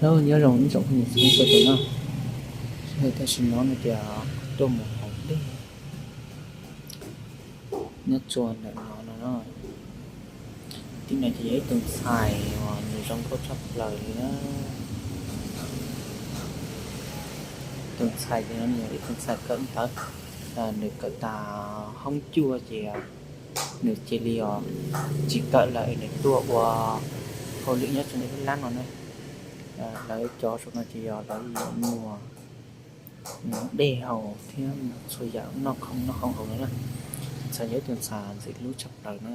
Hello, nyob zoo ib tsoom phooj ywg txhua tus na. Tam sim no no ces tuaj mus haus dej nyob tsua ntawm no no. Tim no ces yog ib tug ntxhais uas nws zoo nkauj tshaj plaws li na. Tus ntxhais tim no nws yog ib tug ntxhais kawm ntawv, nws kawm tas hoob cuaj ces nws cia li os tsis kawm lawm, nws tuaj ua hauj lwm nyob rau ntawm lub lab no na. Lawv cov saum no ces yog lawv yuav muag dej haus thiab txhua yam noj khoom noj hoob haus no na. Ntxhais yog ib tug ntxhais ntxim hlub tshaj plaws na.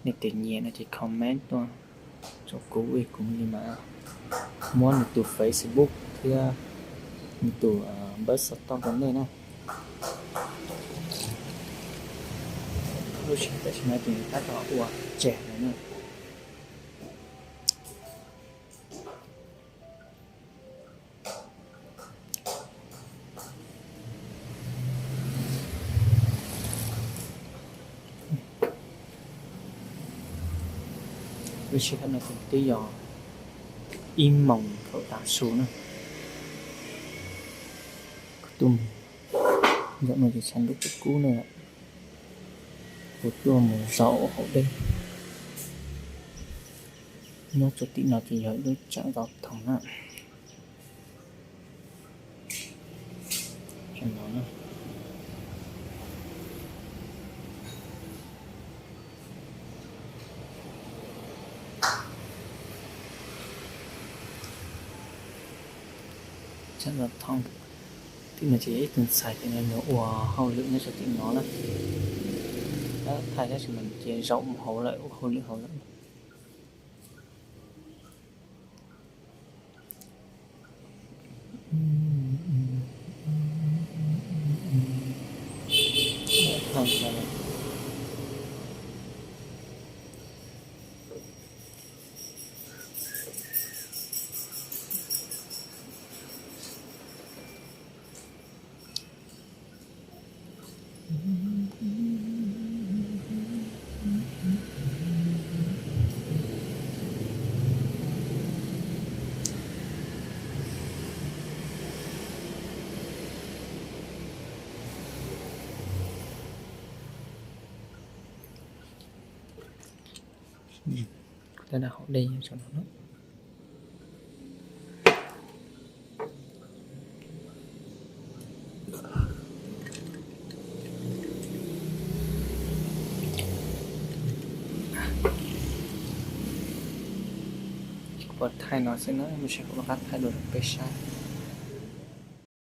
Nej tus nyiam no ces comment tuaj rau kuv, kuv mam li mas muab nws tus Facebook thiab nws tus npawb xov tooj rau nej na. Lub sij hawm tam sim no ces nws tab tom ua tseg no na. Lub sij hawm no ces twb yog ib moos thaum tav su na. Kuv tuaj mus zaum no ces tshav ntuj kub kub na. Kuv tuaj mus zaum haus dej nyob rau tim no ces yog ib lub tsam zos thoom na. Tsam zos thoom, tim no ces yog ib tug ntxhais tim no nws ua hauj lwm nyob rau tim no na. Thaij tab sis mas ces zaum mus hauv lawm, ua hauj lwm hauv lawm. Kuv tab tom haus dej nyob saum no na. Kuv thaij no xwb na, lub sij hawm kuv rov qab thaij dua rau peb saib.